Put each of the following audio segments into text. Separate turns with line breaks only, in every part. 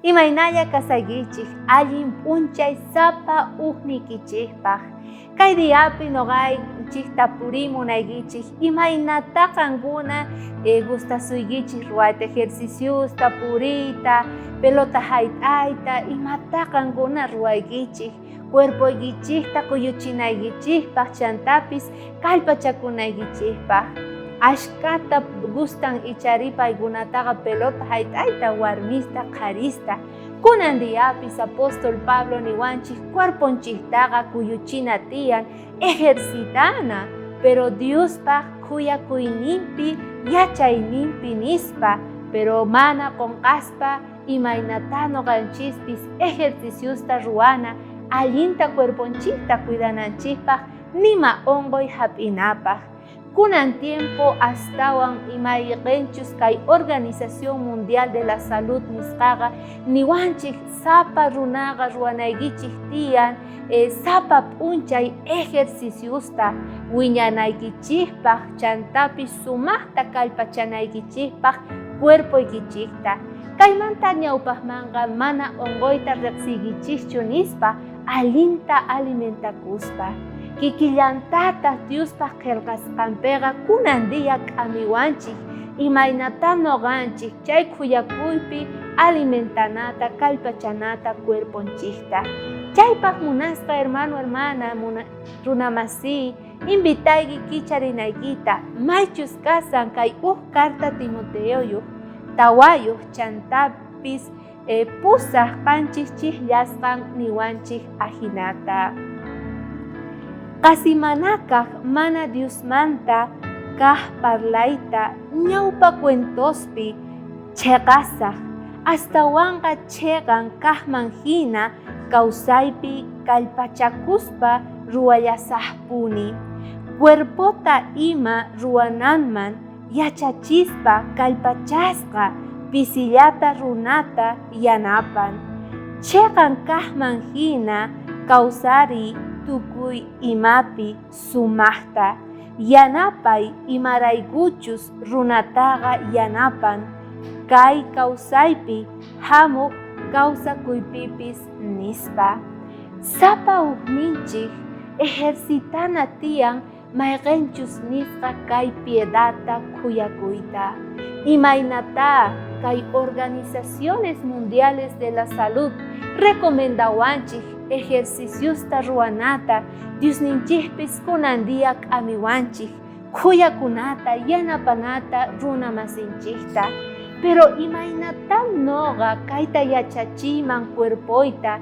Imaynalla kasaykichej allin p'unchay sapa ujniykichejpaj. Kay diapi noqanchejta purimunaykichej imaynatá qankuna gustasuykichej ruwayta ejerciciosta, puriyta, pelota jayt'ayta, imatá qankuna ruwaykichej cuerpoykichejta kuyuchinaykichejpaj chantapis kallpachakunaykichejpaj. Ashkhata gustan icharí paykunataqa pelota jayt'ayta, warmista, qharista. Kunan diapis apóstol Pablo niwanchej cuerponchejtaqa kuyuchina tiyan, ejercitana, pero Diospaj khuyakuyninpi, yachayninpi nispa, pero mana qonqaspa imaynatá noqanchispis ejerciciosta ruwana allinta cuerponchejta cuidananchejpaj nima onqoy jap'inapaj. Kunan tiempo astawan imayqenchus kay Organización Mundial de la Salud nisqaqa niwanchej sapa runaqa ruwanaykichej tiyan sapa p'unchay ejerciciosta wiñanaykichejpaj chantapis sumajta kallpachanaykichejpaj cuerpoykichejta. Kaymanta ñawpajmanqa mana onqoyta rejsiykichejchu nispa allinta alimentakuspa. Kikillantataj Diospaj qhelqasqanpeqa kunan día k'amiwanchej imaynatá noqanchej chay khuyakuypi alimentanata, kallpachanata cuerponchejta. Chaypaj munasqa hermano, hermana, runamasiy, invitayki kicharinaykita maychus kasan kay uj carta Timoteoyoj, tawayoj chantapis pusaj qanchis chijllasqan niwanchej ajinata. Qasimanakaj mana Diosmanta kaj parlayta ñawpa cuentospi cheqasaj, astawanqa cheqan kajman jina kawsaypi kallpachakuspa ruwallasajpuni. Cuerpota ima ruwananman yachachispa kallpachasqa pisillata runata yanapan. Cheqan kajman jina kawsariy tukuy imapi sumajta yanapay imaraykuchus runataqa yanapan kay kawsaypi jamoj kawsakuypipis nispa. Sapa ujninchej ejercitana tiyan mayqenchus nisqa kay piedadta khuyakuyta. Imaynatá kay organizaciones mundiales de la salud recomendawanchej ejerciciosta ruwanata, Diosninchejpis kunan día k'amiwanchej khuyakunata, yanapanata runamasinchejta. Pero imaynatá noqa kayta yachachiyman cuerpoyta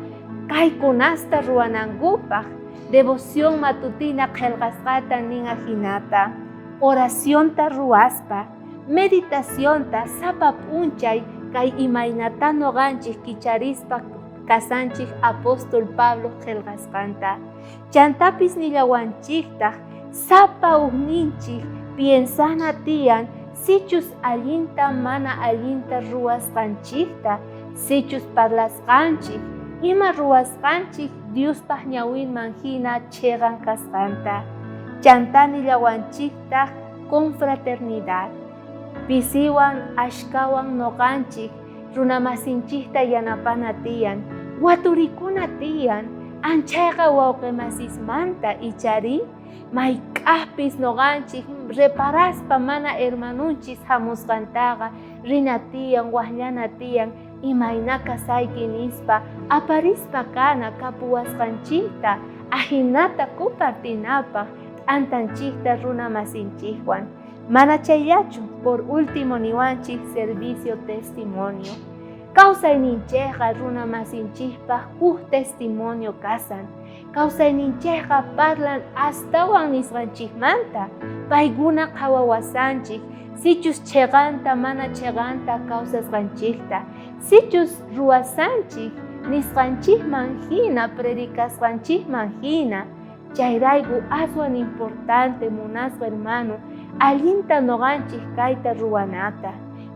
kaykunasta ruwanankupaj? Devoción matutina qhelqasqata nin ajinata, oracionta ruwaspa, meditacionta sapa p'unchay kay imaynatá noqanchej kicharispa kasanchej apóstol Pablo qhelqasqanta. Chantapis nillawanchejtaj sapa ujninchej piensana tiyan sichus allinta mana allinta ruwasqanchejta, sichus parlasqanchej, ima ruwasqanchej Diospaj ñawinman jina cheqan kasqanta. Chantá nillawanchejtaj confraternidad, pisiwan ashkawan noqanchej runamasinchejta yanapana tiyan, waturikuna tiyan, anchayqa wawqemasismanta icharí mayk'ajpis noqanchej reparaspa mana hermanonchis jamusqantaqa rina tiyan, wajllana tiyan, imayna kasayki nispa aparispa kana kapuwasqanchejta ajinata compartinapaj t'antanchejta runamasinchejwan. Mana chayllachu, por último niwanchej servicio testimonio. Kawsayninchejqa runamasinchejpaj uj testimonio kasan. Kawsayninchejqa parlan astawan nisqanchejmanta, paykuna qhawawasanchej sichus cheqanta mana cheqanta kawsasqanchejta, sichus ruwasanchej nisqanchejman jina, predicasqanchejman jina. Chayrayku aswan importante munasqa hermano, allinta noqanchej kayta ruwanata.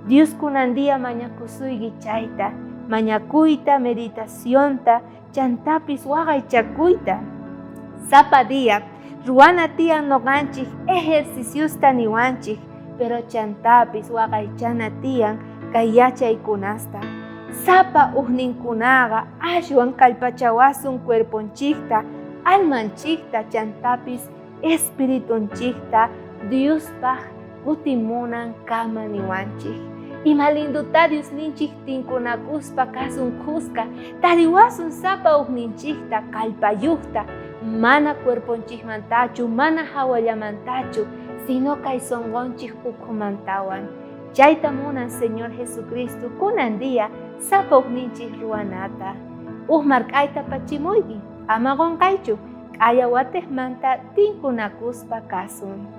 Dios kunan día mañakusuyki chayta, mañakuyta, meditacionta, chantapis waqaychakuyta. Sapa día ruwana tiyan noqanchej ejerciciosta niwanchej, pero chantapis waqaychana tiyan kay yachaykunasta. Sapa ujninkunaqa ashwan kallpachawasun cuerponchikta, almanchikta chantapis espiritunchikta Diospaj kutimunan kama niwanchik. Ima linduta Diosninchik tinkunakuspa kasun khuska, tariwasun sapa ujninchikta kallpayujta, mana cuerponchikmantachu, mana jawallamantachu, sino kay sonqonchik ukhumantawan. Chayta munan Señor Jesucristo kunan día sapa ujninchik ruwanata. Uj mark'ayta pachimuyki, ama qonqaychu, k'aya watejmanta tinkunakuspa kasun.